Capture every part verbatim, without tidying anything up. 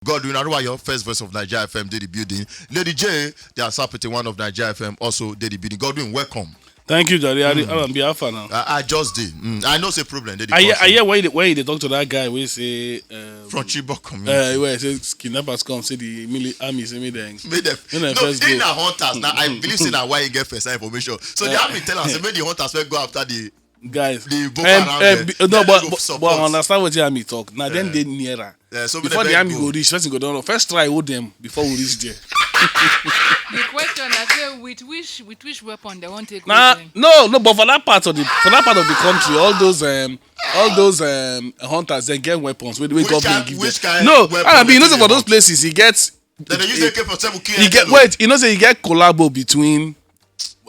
Godwin Aruwayo, first voice of Nigeria F M, dey the building. Lady J, the Asapete one of Nigeria F M, also dey the building. Godwin, welcome. Thank you, Jare. Mm. Alan Biafra now. I, I just did. Mm. I know say problem. Dey the I hear, country. I hear when you, when you dey talk to that guy, we say um, From Chibok uh, community. Where say kidnappers come, say the mili- army, say me then. Make them, Make them no, first in go. Our hunters now. I believe say na why you get first information. So the army tell us say make the hunters first go after the Guys, the Boko em- Haram em- dem. bi- no, Then but, they go but, support. But I understand what you mean talk. Now then they nearer. Yeah, so make Before them the army go. Go reach, first go down. First try hold them before we reach there. The question I say with which with which weapon they want take Nah, hold them? No, no, but for that part of the for that part of the country, all those um all those um hunters they get weapons. We, we Which government kind- give which them. kind No, weapon I mean, they you know, take for those out? Places, he gets. Then they use he- A K forty-seven kill He get them. Wait, you know, say he get collabo between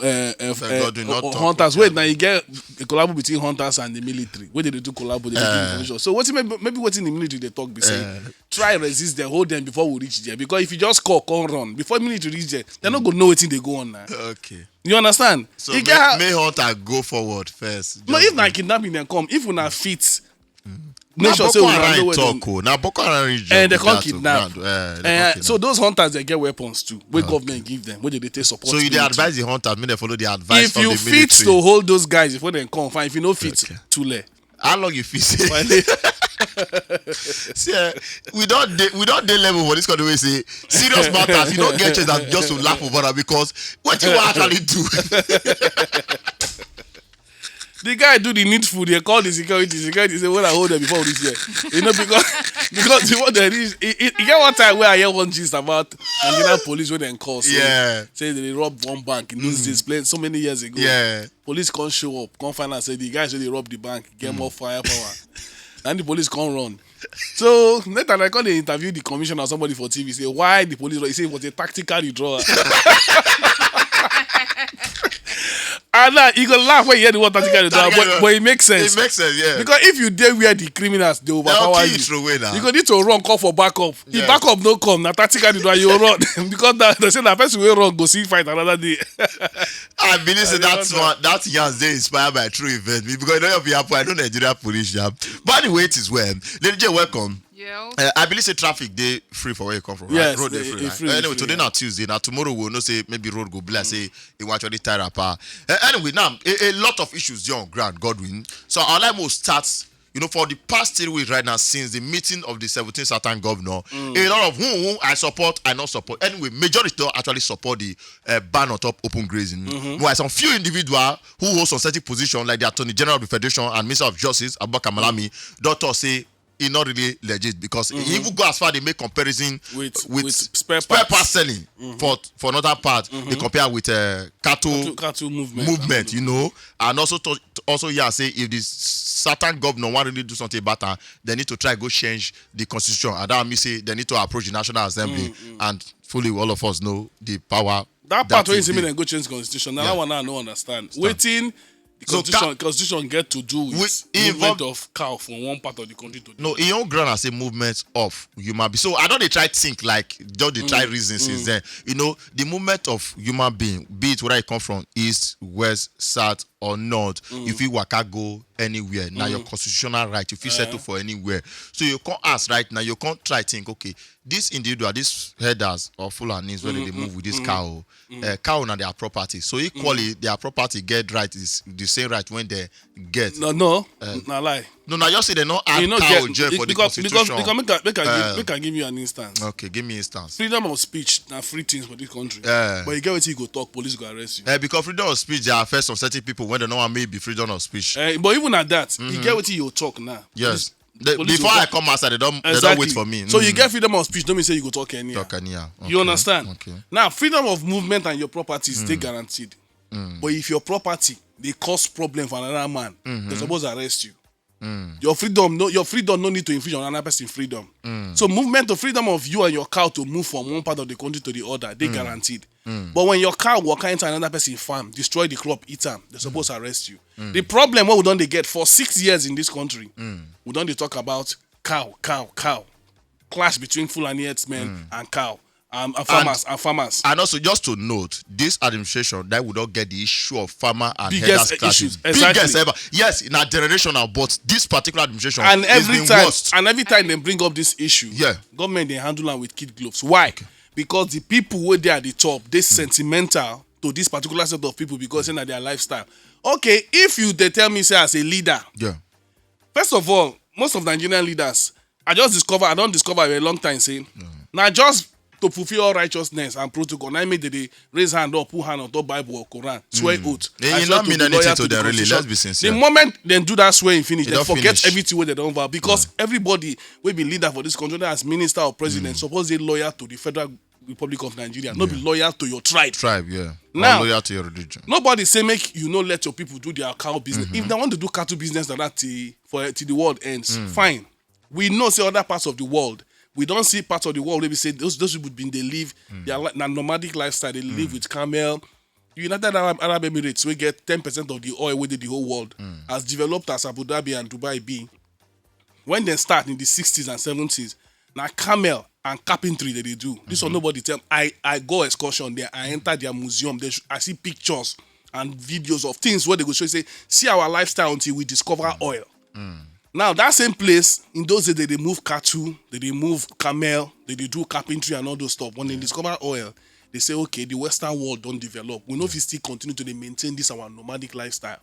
uh, uh, Thank God we not uh, talk hunters. about Wait, now you get a collabo between hunters and the military. Where they do collabo, they dey give information. So what maybe maybe what in the military they talk be say try resist them, hold them before we reach there. Because if you just call, come run before military reach there, they no go know wetin dey go on now. Okay. You understand? So You may, get how- may hunter go forward first. No, Just if na kidnapping dem come, if una fit, na make sure say Boko Una know Haram where talk dem. O. Na Boko Haram region. Eh, they be come that o, kidnap. Ground. Eh, they Eh, come so kidnap. Those hunters they get weapons too. Where government give them, where they take support. So you dey Military. Advise the hunters make they follow the advice If of you the fit military. To hold those guys before they come, fine. If you no fit, Okay. Tule. How long you fit say? Finally, See, eh, we don't dey we don't dey level for this country. We say serious matters. You don't get chance and just to laugh over am because what you actually do. The guy do the needful. They call the security. Security say, "When I hold them before this year," you know, because because the one they reach, it, it, it get one time where I hear one gist about Nigerian police when they call. Say, Yeah. Say they rob one bank in those days, plenty so many years ago. Yeah. Police can't show up. Can't find out. Say the guys when they rob the bank get more firepower, and the police can't run. So later I call they interview the commissioner or somebody for T V. Say why the police? He say it was a tactical withdrawal. And now you go laugh when you hear the word tactical withdrawal, Tactical but, but it makes sense. It makes sense, yeah. Because if you dey where the criminals they They'll overpower kill you, you throw away now. You go need to run call for backup. If Yeah. Backup no come, na tactical withdrawal you run because that, they say that person will run go see fight another day. I believe say I that's don't know. One that yarns dey inspired by true event because you know your people I know Nigeria police jam. But anyway, it is well. Lady J, welcome. Yeah. Uh, I believe say traffic dey free for where you come from. Yes, Right? Road dey it- free. it Right? free, Uh, it anyway, free, today yeah. Na Tuesday. Now tomorrow we'll know say maybe road go black. Say it will actually tie up. Uh, anyway, now a, a lot of issues dey on ground, Godwin. So I'll like to start. You know, for the past three weeks right now, since the meeting of the seventeen Southern governor, a lot of whom, whom I support, I not support. Anyway, majority don't actually support the uh, ban on top open grazing. While some few individuals who hold some certain position, like the Attorney General of the Federation and Minister of Justice, Abubakar Malami, doctor say e not really legit because he even go as far they make comparison With- with, with spare spare parts. parts selling for for another part. They compare with uh, cattle Cattle, cattle movement. movement, you know, and also to, also yeah say if the certain governor want really do something better, they need to try go change the constitution, and that mean say they need to approach the National Assembly and fully all of us know the power. That part when you is see me big. Then go change constitution. Now Yeah. That one I no understand. Waiting the So constitution, ca- constitution get to do with We- movement involve- of cow from one part of the country to the No, in own ground I say movement of human being. So I don't dey try think like just dey try reason since then. You know, the movement of human being, be it whether you come from east, west, south or north, if you waka go anywhere, now your constitutional right, if you settle for anywhere. So you can't ask right now, you can't try think, okay, this individual, these herders or Fulanis, whether they move with this cow, uh, cow na their property. So equally, their property get right is the same right when they get. No, no, na lie. No, now you say they not add You know, cow get, join for the because, because, constitution. Because make, I- make, I give, Uh, make I give you an instance. Okay, give me instance. Freedom of speech na free things for this country. Uh, But you get what you go talk, police go arrest you. Uh, because freedom of speech, they affect some certain people when they know what may be freedom of speech. Uh, but even at that, you get what you talk now. Yes. Police- They- police before go I come outside, they don't they Exactly. don't wait for me. So Mm. You get freedom of speech. Don't mean say you go talk anyhow. Talk anyhow. You Okay. Understand? Okay. Now, freedom of movement and your properties they guaranteed. But if your property they cause problem for another man, they suppose arrest you. Your freedom, no, your freedom no need to infringe on another person's freedom. So movement of freedom of you and your cow to move from one part of the country to the other, they guaranteed. But when your cow walk enter another person's farm, destroy the crop, eat am, they suppose arrest you. The problem what we don't they get for six years in this country, we don't they talk about cow, cow, cow, clash between Fulani herdsmen and cow. and, and farmers and farmers. And also, just to note, this administration that would not get the issue of farmer and Biggest herders clashes. Issues, exactly. Biggest ever. Yes, in our generation now, but this particular administration And is every being time, worst. And every time they bring up this issue, Yeah. government they handle am with kid gloves. Why? Because the people wey dey at the top dey sentimental to this particular set of people because say na their lifestyle. Okay, if you dey tell me say as a leader, Yeah. first of all, most of Nigerian leaders, I just discover, I don discover a long time say na just to fulfill all righteousness and protocol, na im make dem dey raise hand up, put hand on top Bible or Quran, swear oath. It, I it swear not mean be anything loyal to the them, really. Constitution. Let's be sincere. The moment dem do that swearing finish, It dem don forget finish. Everything wey dem don vow because everybody wey be leader for this country, whether as minister or president, suppose dey loyal to the Federal Republic of Nigeria, no be loyal to your tribe. Tribe, yeah. Now- Or loyal to your religion. Nobody say make you no let your people do their cow business. If they want to do cattle business like that till, for till the world ends, fine. We know say other parts of the world, we don see parts of the world wey be say those those people been dey live their li- na nomadic lifestyle. They live with camel. United Arab, Arab Emirates wey get ten percent of the oil wey dey the whole world, as developed as Abu Dhabi and Dubai be, when dem start in the sixties and seventies, na camel and carpentry dem dey do. This one nobody tell. I I go excursion there. I enter their museum. They sh- I see pictures and videos of things where they go show say, see our lifestyle until we discover oil. Now that same place, in those days they dey move cattle, they dey move camel, they dey do carpentry and all those stuff. When they discover oil, they say, okay, the Western world don develop. We no fit still continue to dey maintain this our nomadic lifestyle.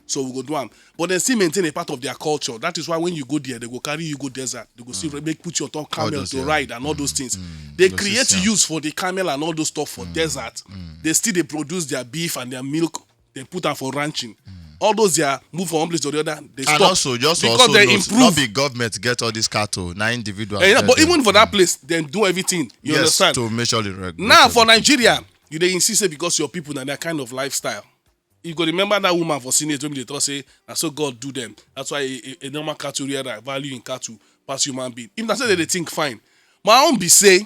So we go do am. But dem still maintain a part of their culture. That is why when you go there, they go carry you go desert. They go still make put you on top camel those, to yeah. Ride and all those things. They Those create things, yeah. Use for the camel and all those stuff for desert. They still dey produce their beef and their milk. They put am for ranching. All those their move from one place to the other. They And stop also, just because also they note, improve. Not be government get all these cattle, na individual. Eh, Get but them. Even for that place, dem do everything. You Yes, understand? To make sure the reg- Now for everything. Nigeria, you dey insist say because your people na that kind of lifestyle. You go remember that woman for Senate wey dey talk say na so God do them. That's why a, a, a normal cattle rearer value in cattle pass human being. If na say they dey think fine, my own be say,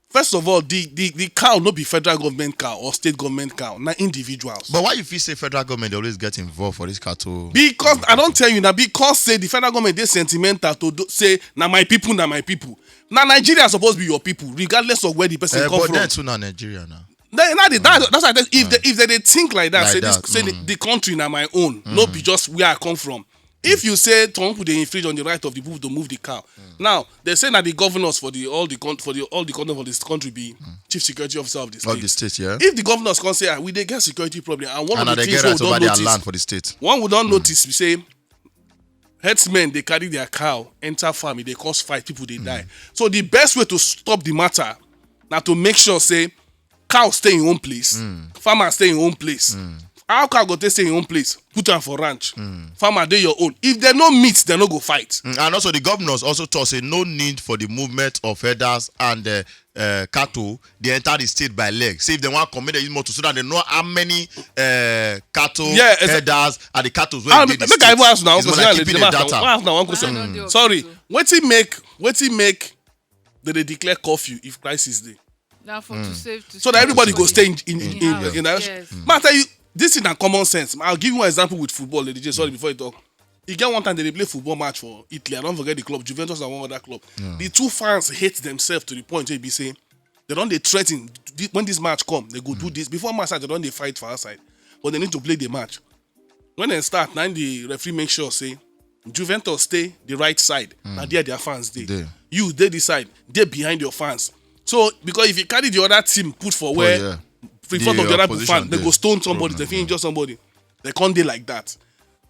first of all, the the the cow no be federal government cow or state government cow, na individuals. But why you feel say federal government dey always get involved for this cattle? Because I don tell you na because say the federal government dey sentimental to do, say na my people, na my people. Na Nigeria suppose be your people regardless of where the person Eh, come but from. Then too na Nigeria now. That, that, that, that's why I tell- if they, if they dey think like that, Like say, this, that, say the, the country na my own, no be just where I come from. If you say some people dey infringe on the right of the people to move the cow, now they say na the governors for the all the con- for the all the governors of this country be chief security officer of the state. Of the state, yeah. If the governors come say, ah, we dey get security problem, and one And of I the dey things get wey rights we over don their notice, land for the state. one we don notice be say herdsmen dey carry their cow enter farm, e dey cause fight, people dey die. So the best way to stop the matter na to make sure say cow stay in one place, farmer stay in one place. How cow go take stay in one place? Put am for ranch. Farmer dey your own. If dem no meet, dem no go fight. Mm, and also, the governors also talk say no need for the movement of herders and uh, uh, cattle. They enter the state by leg. Say if they want come, make they use motor so that they know how many uh, cattle Yeah, exa- herders and the cattle wey Ah, dey the make I even state. ask una one It's more question. like keeping Let the me ask data. una- ask una one question. Why not dey Sorry, hospital? Wetin make wetin make they dey declare curfew if crisis dey? Na for to save to So that everybody go save. Stay in in in, In in, house, in house. Yes. Ma, I tell you, this thing na common sense. I'll give you one example with football, Lady J. Sorry, before you talk. E get one time they dey play football match for Italy. I don't forget the club, Juventus and one other club. The two fans hate themselves to the point where e be say they don dey threaten, "Thi- when this match come, they go do this." Before match start, they don dey fight for outside, but they need to play the match. When they start, now the referee make sure say Juventus stay the right side. Now there their fans dey. Dey. You dey this side, dey behind your fans. So because if you carry the other team put for where Yeah. in front The of the other opposition fan, they dey. Go stone somebody, they fit injure somebody. They can't dey like that.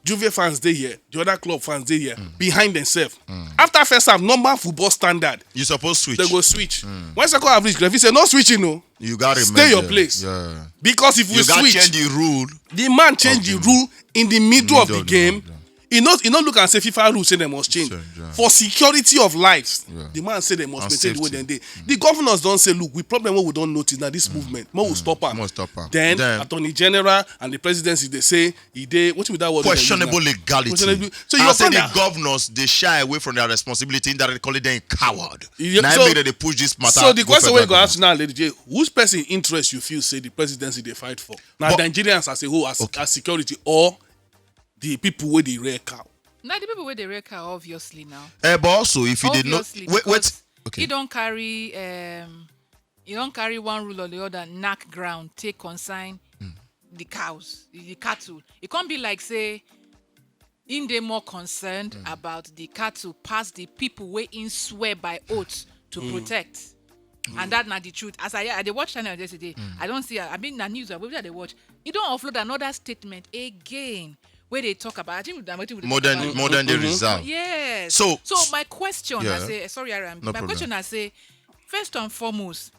Juve fans dey here, the other club fans dey here, behind themselves. After first half, normal football standard, You suppose switch. They go switch. When second half reach, referee say no switching, no. You gotta Stay remain your there. Place. Yeah. Because if we You gotta switch, change the rule. The man change the rule in the middle of the game. Yeah. He not he not look and say FIFA rule say they must change Change, yeah. For security of lives. Yeah. The man say they must And maintain the way safety. They dey. The governors don't say, look, we problem what we don't notice now this movement. More will stop am. More stop am. Then, Then- Attorney General and the presidency they say he dey what with that word they use Questionable now? Legality. Questionable. So I you say find the that- governors they shy away from their responsibility, indirectly calling them coward. You- Now so- make that they push this matter. So the question we federal go ask government. Now, Lady J, whose person interest you feel say the presidency they fight for? Now But- Nigerians as a whole, as, as security, or the people with the rare cow? Na the people wey dey rear cow, obviously now. Eh, but also if you did not Obviously, wait, wait. Because Okay. He don carry um, e don carry one rule or the other, knack ground, take concern the cows, the cattle. E come be like say im dey more concerned about the cattle pass the people wey im swear by oath to protect. And that na the truth. As I, I dey watch channel yesterday, I don see, I mean, na news, I dey watch. E don offload another statement again wey dey talk about, I think na wetin we dey talk Modern, about. modern day reserve. Yes. So- so my question, Yeah. I say, sorry, Aram. No My problem. Question, I say, first and foremost,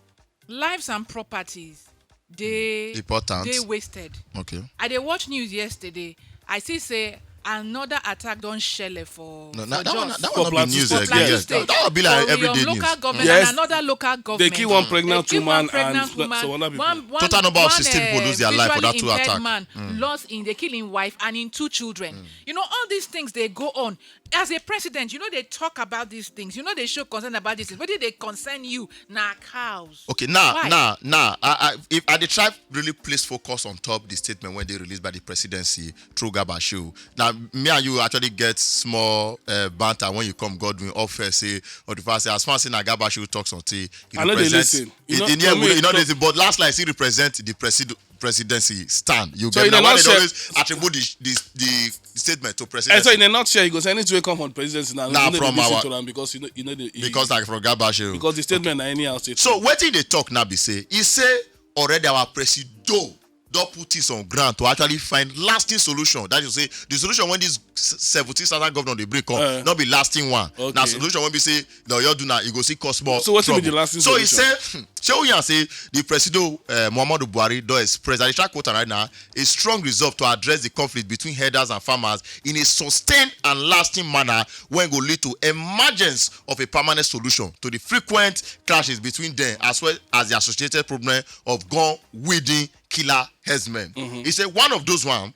lives and properties dey Important. dey wasted. Okay. I dey watch news yesterday. I see say another attack don shele for No, for that, that one, Jos. that For one not be Plateau news State, again. yes. Yes. That, that would be like For everyday Uyom local news. Government Yes. and another local government. They kill one pregnant They kill woman one pregnant and woman. some other people. One, one, Total number of one, sixteen people eh, lose their life for that two visually attack. impaired Man lost in, they kill him wife and in two children. You know, all these things they go on. As a president, you know they talk about these things. You know they show concern about these things. What did they concern you? Na cows. Okay, now, Why? now, now, I, I, if I dey try really place focus on top the statement wey dey released by the presidency through Gabashew. Now, me and you actually get small uh, banter when you come Godwin off air say, or the fact say, as far as say na Gabashew talk something, he I know they represents. Listen. You He, know, he, for me, he, he know talk- this, but last night he represent the presid- presidency stand. You So get in a now why they nutshell- always attribute the, the, the statement to And presidency. so in a nutshell, you go say anything wey come from presidency now. Nah, you know from they listen our- to them because you know, you know the, Because like from Gabashew. Because the statement na anyhow statement. So wetin dey talk now be say he say already our presido don put things on ground to actually find lasting solution. That is say the solution when this s- seventeen southern governor dey bring come Eh. no be lasting one. Okay. Na solution wey be say the oyo do na e go see cause more So wetin be trouble. The lasting So he solution? Say hmm, shey we yarn say the presido uh, Muhammadu Buhari don express, I dey try quote am right now, a strong resolve to address the conflict between herders and farmers in a sustained and lasting manner wey go lead to emergence of a permanent solution to the frequent clashes between them as well as the associated problem of gun weeding killer herdsmen. He say one of those one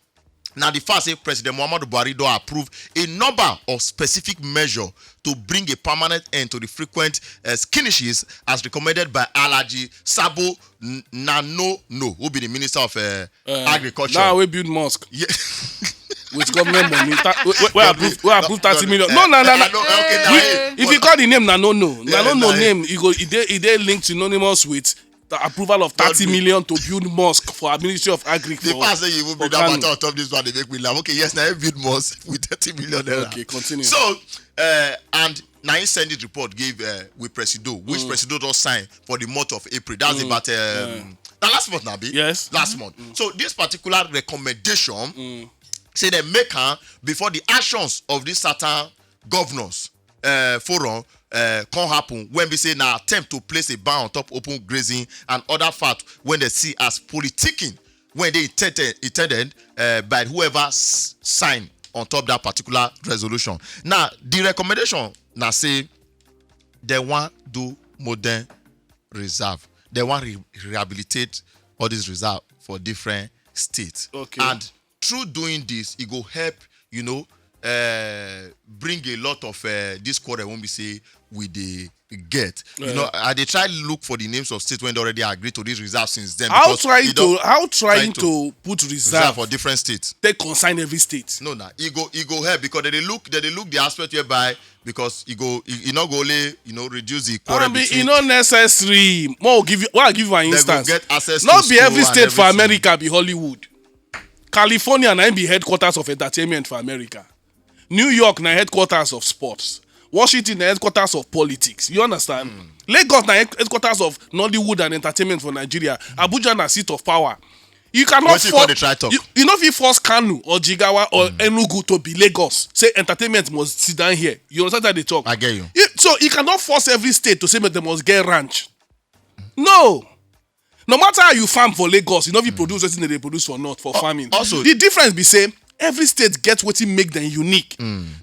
na the fact say President Muhammadu Buhari don approve a number of specific measures to bring a permanent end to the frequent uh, skirmishes as recommended by Alhaji Sabo N- Nanono, who be the Minister of uh, Agriculture. Now we build mosque Yeah. With government money. Ta- we, we, we approve, we approve thirty million. No, no, no, no. Okay, now, If you call the name, na no, no, na Yeah, no, no nah, name. You go, e dey, e dey linked synonymous with the approval of thirty million to build mosque for our Ministry of Agri. The for- fact say you even for bring that Kano. Matter on top this one, they make me laugh. Okay, yes, now build mosque with thirty million naira. Okay, continue. So, uh, and now he send it report give uh, with Presido, which Presido don sign for the month of April. That's about um, the last month, Nabi. Yes. Last month. So this particular recommendation say they make am before the actions of this certain governors uh, forum uh, come happen when we say na attempt to place a ban on top open grazing and other fact when they see as politicking when they intended, intended uh, by whoever s- sign on top that particular resolution. Now the recommendation na say they want do modern reserve. They want re- rehabilitate all these reserve for different states. Okay. And through doing this, it go help, you know, uh, bring a lot of uh, this quarrel when we say we dey get. You know, I dey try look for the names of states when they already agree to this reserve since then. How Because trying you don't- to how trying to- to put reserve reserve for different states. Take concern every state. No, na e go e go help because they dey look they dey look the aspect whereby because e go e, e no go only you know reduce the quarrel And be, between. E no necessary. More give you. Well, I give you an They go instance. get access Not to be school every and state for everything. America be Hollywood. California na im be headquarters of entertainment for America. New York na headquarters of sports. Washington na headquarters of politics. You understand? Lagos na head- headquarters of Nollywood and entertainment for Nigeria. Abuja na seat of power. You cannot Wetin you force. dey try talk? You, you no fit force Kano or Jigawa or Enugu to be Lagos. Say entertainment must sit down here. You understand how they talk? I get you. So you cannot force every state to say that they must get ranch. No. No matter how you farm for Lagos, you no fit produce wetin they dey produce for north for farming. Also- The difference be say every state get wetin make them unique.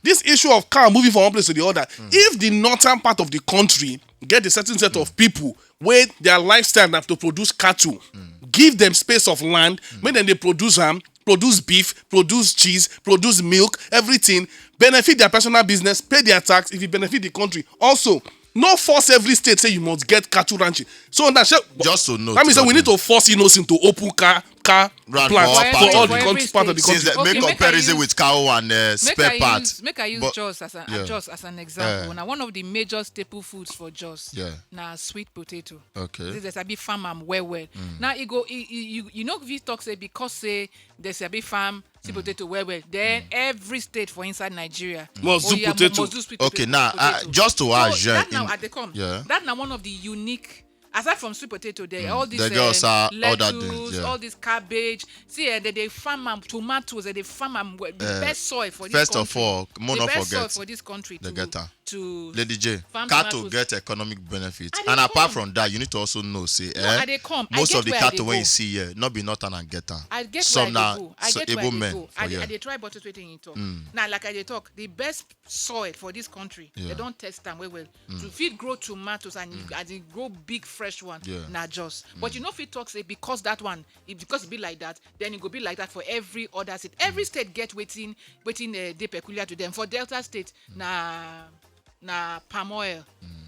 This issue of cow moving from one place to the other, if the northern part of the country get a certain set of people where their lifestyle na to produce cattle, give them space of land, make them dey produce am, produce beef, produce cheese, produce milk, everything, benefit their personal business, pay their tax, if you benefit the country. Also, no force every state say you must get cattle ranching. So that say, Just to note, that means that we Godwin. Need to force innocent to open car, car Right, plant for all for parts all of the the country, part of the country. country. Since the, Okay, make make I comparison use- with cow and uh, Make spare I part. use make I use But- Jos as an Yeah. Jos as an example. Yeah. Now one of the major staple foods for Jos Yeah. na sweet potato. Okay. This is a big farm am well well. Now e go e, e, you you know if you talk say because say there's a big farm sweet potato well well. Then every state for inside Nigeria Must do oya, potato. Must do sweet Okay, potato. now, uh, potato. just to So add, yeah, that now in- at the come. Yeah. That now one of the unique. Aside from sweet potato, there all these The girls um, are other lettuce, things, yeah. All this cabbage. See, uh, they, they farm am tomatoes, they farm am well, the Uh, best soil for this first country. of all, more the not best soil forget for this country the to, getter. to Lady J, farm cattle tomatoes. Get economic benefits, I dey and apart come. from that, you need to also know say No, eh, I dey come. I most get of the where I cattle dey when go. You see here, not be northern and getter. I get Some where I na dey go. I so get where I able dey men go. I for dey, here. I dey try bottle wetin you talk. Now, like I dey talk, the best soil for this country, Yeah. they don't test them well well. To feed grow tomatoes and as in grow big fresh one, Yeah. na just. But you know, if you talk say because that one, it, because it be like that, then it go be like that for every other state. Every state get waiting, waiting uh, they peculiar to them. For Delta State, na na palm oil,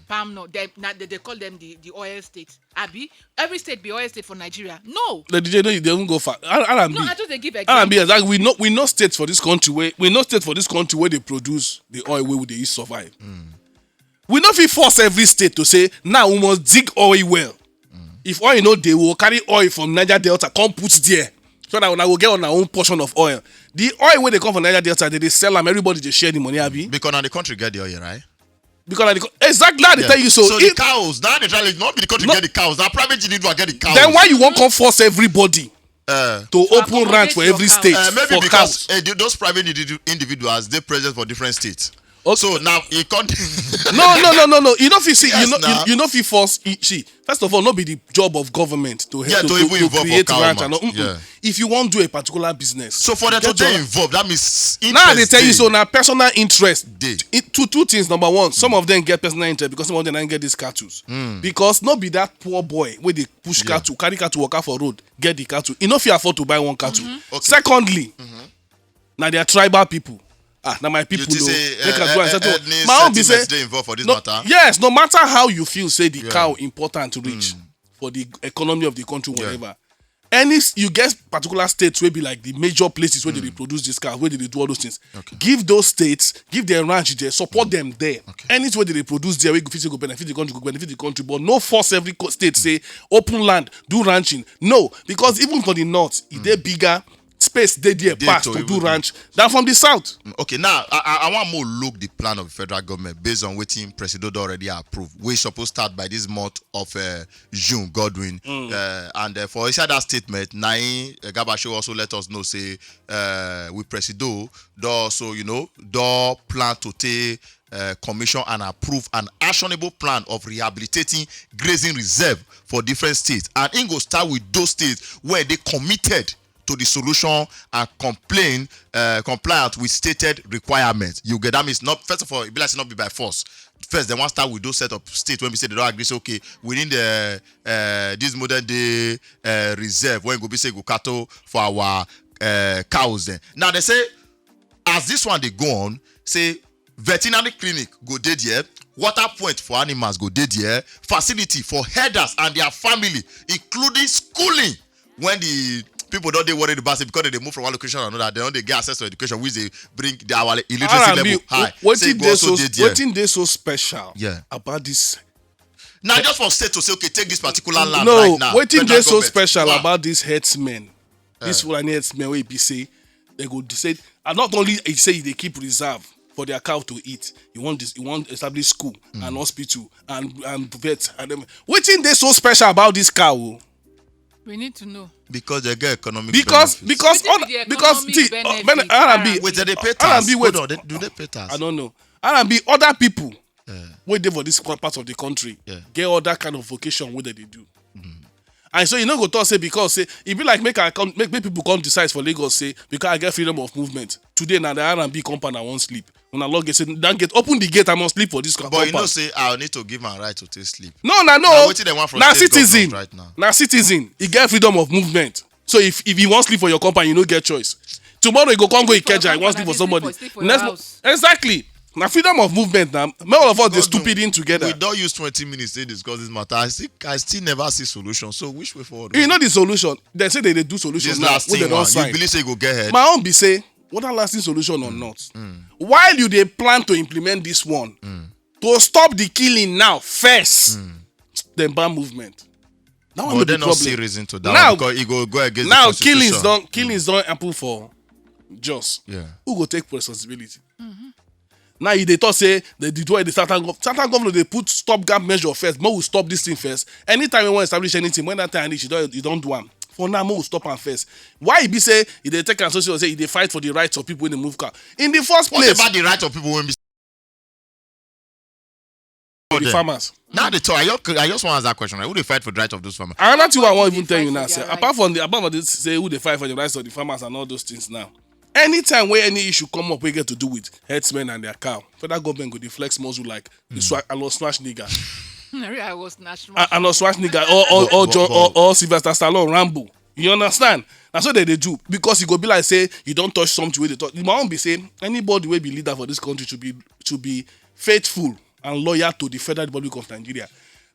palm nut. They, na, they, they call them the, the oil state. Abi, every state be oil state for Nigeria. No, The D J no, they won't go far. R and B. No, I just dey give R and B example. Exactly. We know we know states for this country where we know states for this country where they produce the oil where they use survive. We no fit force every state to say now we must dig oil well. If oil no dey, we will carry oil from Niger Delta come put there. So that una go get on our own portion of oil. The oil where they come from Niger Delta, they, they sell them. Everybody just share the money, Abi. Because now the country get the oil, right? Because na the co- exactly how they Yeah. tell you so. So the If- cows, now they try to not be the country No. Get the cows. Now private individual get the cows. Then why you won't come force everybody Uh, to open accommodate ranch for your every cows. state uh, maybe for because cows? uh, the- those private indi- individuals they present for different states. Okay. So now he can't. No, no, no, no, no. You know if you see, you Yes, know, now. You, you know if you force, you, see, first of all, not be the job of government to help Yeah, to, to to, even to involve create for cow ranch and all. farmers, Mm-mm. Yeah. If you want do a particular business, So for them to get stay your- involved, that means Now they interest tell you dey. So now personal interest. Dey. It, two two things. Number one, some of them get personal interest because some of them don't get this cattle. Because not be that poor boy where they push Yeah. Cattle, carry cattle, walk out for road, get the cattle. You know if you afford to buy one cattle. Okay. Secondly, now they are tribal people. Ah, now my people. think Oh, say, make uh, I go and uh, settle. ethnic My own be say, sentiments dey involved for this no, matter? Yes, no matter how you feel, say the Yeah. Cow important reach for the economy of the country, Yeah. Whatever. Any s- you get particular states will be like the major places where they produce this cow, where they do all those things. Okay. Give those states, give them ranch there, support them there. Okay. Any way they produce there, we go fit go benefit the country, go benefit the country, but no force every co- state say open land, do ranching. No, because even for the north, if they bigger space, they there Dey pass to to even do do. Ranch than from the south. Okay, now I, I, I want more look the plan of the federal government based on wetin Presido don already approve. We suppose start by this month of uh, June, Godwin. Uh, and uh, for inside that statement, Naim uh, Gabasho also let us know say uh, we Presido don also, you know, don plan to take uh, commission and approve an actionable plan of rehabilitating grazing reserve for different states. And im go start with those states where they committed to the solution and complain uh, compliant with stated requirements. You get that means not first of all, it be like say not be by force. First, they want start with those set of states when we say they don't agree. Say okay, within the uh, this modern day uh, reserve when go be say go cattle for our uh, cows. Then now they say as this one they go on, say veterinary clinic go dey there, water point for animals go dey there, facility for herders and their family, including schooling. When the people don't they worry about it because they move from one location to another, they don't they get access to education, which they bring the our illiteracy R and B, level high. What Say thing go they also so dey there. What thing they so special Yeah. About this? Now just for state to say okay, take this particular land No, right now. What thing Federal they so government. Special Wow. About these herdsmen? This Fulani herdsmen wey be say they go say and not only he say they keep reserve for their cow to eat. You want this, you want establish school and hospital and and vet and everything. What thing they so special about this cow? Oh? We need to know. Because they get economic Because benefits. because Wetin on, be the because economic see, benefit? when R and B Wait, they pay R tax. and B wait. Hold on, they, do they pay tax? I don't know. R and B other people wey dey for this co- part of the country Yeah. get other kind of vocation wey dem dey do. And so you no go talk say because say e be like make I come make, make people come decide for Lagos say because I get freedom of movement today na the R and B compound I wan sleep. Una lock gate say that gate open the gate I must sleep for this compound. But you know say I need to give my right to take sleep. No, na no. Na wetin dem want from Na state citizen. Government right now. Na citizen. E get freedom of movement. So if if you wan sleep for your compound, you no get choice. Tomorrow you go come go Ikeja, you wan sleep for somebody. Sleep for your house. Exactly. Na freedom of movement na. Make all of us dey Godwin, stupid in together. We don use twenty minutes take discuss this matter. I still, I still never see solution. So which way forward? You know the solution. They say they dey do solution This now. last Wey thing, they don one. You sign. Believe say e go get head? My own be say, whether lasting solution or not, while you dey plan to implement this one, to stop the killing now first, then ban movement. That one no But be they not see problem. Reason to that Now- one because e go go against Now the constitution. Killings don killings don happen for Jos. Yeah. Who go take responsibility? Now you dey talk say the the way the Southern gov Southern governor dey put stop gap measure first. Make we stop this thing first. Anytime you wan establish anything, when that time reach, you don you don do am. For now, make we stop am first. Why e be say e dey take am so serious say e dey fight for the rights of people wey dey move car in the first What place? About the right of people when be For the them? Farmers. Now the talk. I just, I just want to ask that question. Right? Who dey fight for the right of those farmers? Another thing wey I wan They even tell fight you for now, their say rights. Apart from the apart from this say who dey fight for the rights of the farmers and all those things now, anytime wey any issue come up wey get to do with herdsmen and their cow, federal government go dey flex muscle like the Swa- Arnold Schwarzenegger, I was national. A- Arnold Schwarzenegger, or or or, But- John, but- or, or Sylvester Stallone, Rambo. You understand? Na so they dey do because e go be like say you don touch something wey dey touch. My own be say anybody wey be leader for this country should be should be faithful and loyal to the Federal Republic of Nigeria.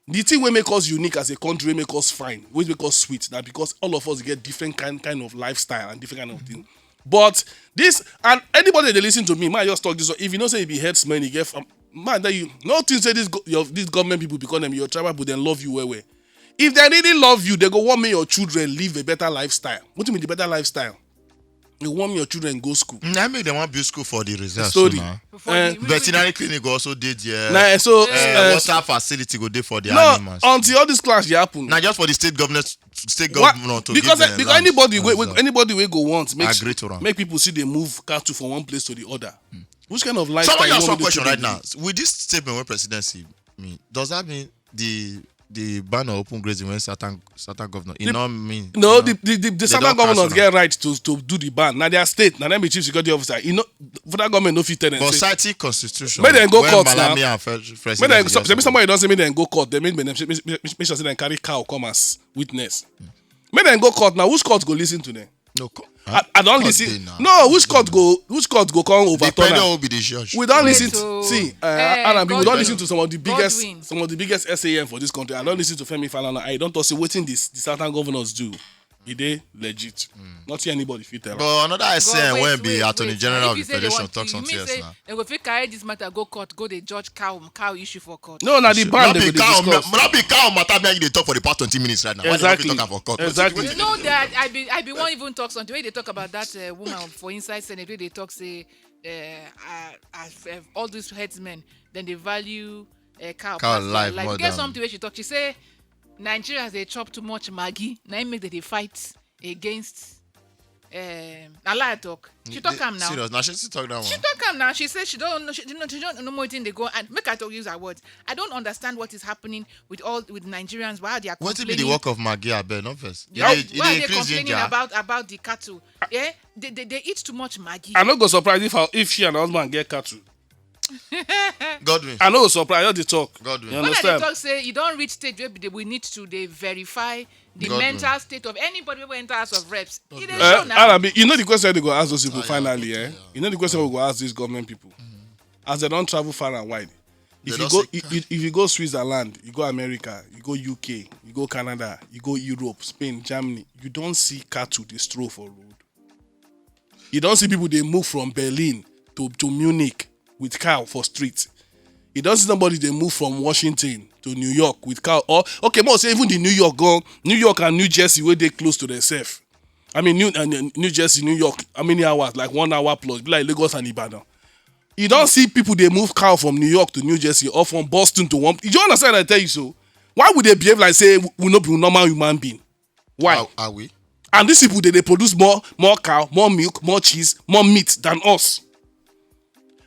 The thing wey make us unique as a country, wey make us fine, wey make us sweet, na because all of us get different kind kind of lifestyle and different kind of thing. But this and anybody dey listen to me, man, just talk this one. If you know say you be herdsman, you get farm, man, that you no think say this go, your this government people because dem your tribal people dem love you well well. If they really love you, they go want make your children live a better lifestyle. What do you mean the better lifestyle? You want make your children go school. Mm, I make them want build school for the results. Story. So now. For Eh, the- which- Veterinary clinic go also dey there. Na so Uh, eh, water facility go dey for the no animals. Until all this clash dey happen. Na just for the state government, state What- governor to because give them because land. anybody wey That's wey- anybody wey go want make Agree to am. make people see dey move cattle from one place to the other. Which kind of So lifestyle? when you You ask want one make question the right people now, with this statement wey presidency mean, does that mean the the ban on open grazing when Southern Southern governor? E The- not mean. No, e the not- the the, the they Southern don governors cancel get right to to do the ban. Na their state, na dem be chief security officer. You know, federal government no fit tell them. But Say, citing constitution. Make dem go when court Malami now. and Fed- Make President dem, some, yesterday. somebody don say make dem go court. They make dem make, make, make sure say dem carry cow come as witness. Make dem go court now. Which court go listen to them? No, co- I, I don court listen. dey now. No, which court go which court go come overturn Depending on am? who be the judge. We don Wait, listen. so, See, uh, eh, Anabi, we don Godwin, listen to some of the biggest Godwin. some of the biggest S A N for this country. I don listen to Femi Falana. I don talk say wetin this the Southern governors do, e dey legit. Nothing anybody fit tell am. But another S A N But wey wait, be wait, Attorney wait. General If of you the say they Federation want talk to, something you mean else say now. They go fit carry this matter go court, go dey judge cow, cow issue for court. No, na the ban No they be go dey cow, discuss. no be cow matter make you dey talk for the past twenty minutes right now. Why they no fit Exactly. Talk am for court? Exactly. No, that I be I be wan even talk something wey dey talk about that uh, woman for inside Senate wey dey talk say uh, uh, uh, uh, all these headsmen then they value uh, cow Cow pass their life life. more You get than- Something wey she talk. She say Nigerians dey chop too much Maggi. Na im make they dey fight against. Um, na lie I talk. She talk am now. Serious. Now she still talk that one. She talk am now. She say she don't know. She, you know, she don't know more thing they go and make her talk use her words. I don't understand what is happening with all with Nigerians. Why they are What be complaining? the work of Maggi? I bet not first. Why, They- why are they they increase complaining ginger. About about the cattle? Yeah, they, they, they eat too much Maggi. I no go surprise if her, if she and her husband get cattle. Godwin. I no go surprise. I just dey talk. Godwin. You When I dey understand? Talk say you don't reach stage where they, we need to they verify the Godwin. mental state of anybody wey enter House of Reps. E dey Uh, show now. Anabi, you know the question they go ask those people Ah, yeah, finally, yeah, eh? yeah. You know the question we go ask these government people. As they don travel far and wide. If They you don go say, if, if, if you go Switzerland, you go America, you go U K, you go Canada, you go Europe, Spain, Germany, you don see cattle dey stroll for road. You don see people dey move from Berlin to, to Munich with cow for street. You don see somebody dey move from Washington to New York with cow. Or okay, more say even the New York go New York and New Jersey wey dey close to themselves. I mean New uh, New Jersey, New York. How many hours? Like one hour plus. Be like Lagos and Ibadan. You don see people dey move cow from New York to New Jersey or from Boston to one. You understand? I tell you so. Why would they behave like say we no be normal human being? Why? Are, are we? And these people they, they produce more more cow, more milk, more cheese, more meat than us.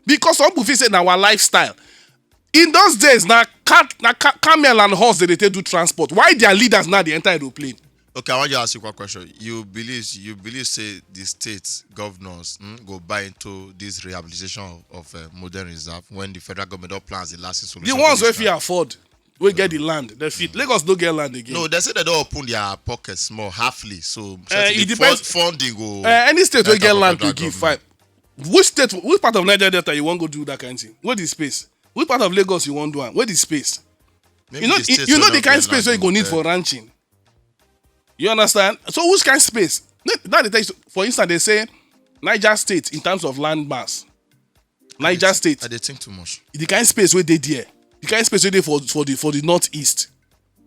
Because some people feel say na our lifestyle. In those days, na cat, na ca- camel and horse they, they take do transport. Why their leaders now they enter aeroplane? Okay, I want you to ask you one question. You believe you believe say the state governors hmm, go buy into this rehabilitation of, of uh, modern reserve when the federal government don plans the last solution. The ones wey fit afford, wey get the land, they fit. Lagos no get land again. No, they say they don't open their pockets more halfly. So Eh, the it depends. fund- funding go. Uh, any state wey enter get for land to federal give, government. Fine. Which state, which part of Niger Delta you wan go do that kind thing? Where the space? Which part of Lagos you wan do am? Where the space? Maybe You know, the states you wey know no the kind get space land wey you go go need there. For ranching. You understand? So which kind space? That they tell you, for instance, they say Niger State in terms of land mass. Niger State, I dey think too much. The kind space wey dey there, the kind space wey dey for for the for the northeast.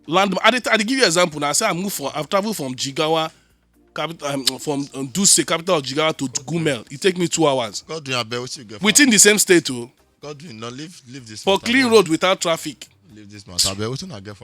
Land. I dey, I dey give you example now. I say I move from, I've traveled from Jigawa, capital, um, from um, Dutse, capital of Jigawa, to Gumel. It take me two hours Godwin, abeg, wetin you get for within the same state o. Godwin, no, leave leave this For matter. clean road without traffic. Leave this matter. Abeg, wetin I get for